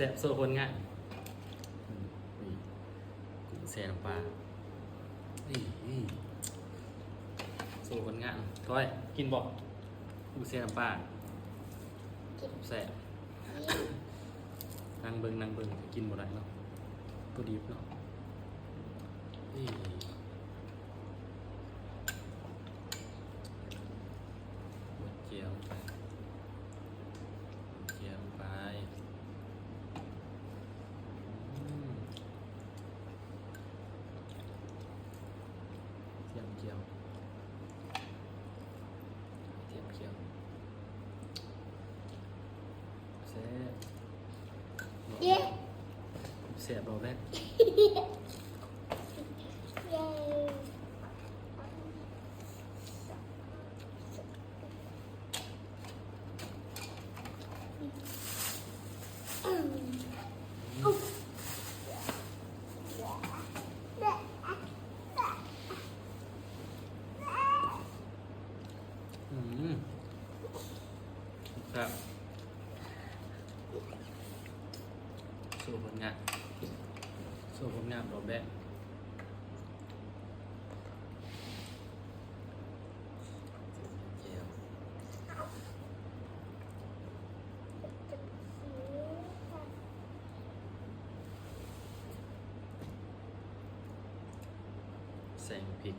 ແຊບ ໂຊຜົນງານ. ອືມ ນີ້ ກຸ້ງແຊ່ນ້ຳປາ. ນີ້ ນີ້ ໂຊຜົນງານ. ຕ້ອຍ ກິນບໍ່? ກຸ້ງແຊ່ນ້ຳປາ ກິນ ແຊບ. ນັ່ງເບິ່ງ ນັ່ງເບິ່ງ ກິນບໍ່ໄດ້ເນາະ ບໍ່ດີບເນາະ. ນີ້ ບວກເຈີຍລົງໄປ ບວກເຈີຍລົງໄປ. ອືມ ກະທຽມຈຽວ ກະທຽມຈຽວ ແຊບ ເຢ້ ແຊບບໍ່ແບກ? ເຢ້ ອືມ ແຊບ. ໂຊຜົນງານ ໂຊຜົນງານບໍ່ແບກ. ແຈ່ວ ແຊງພິກ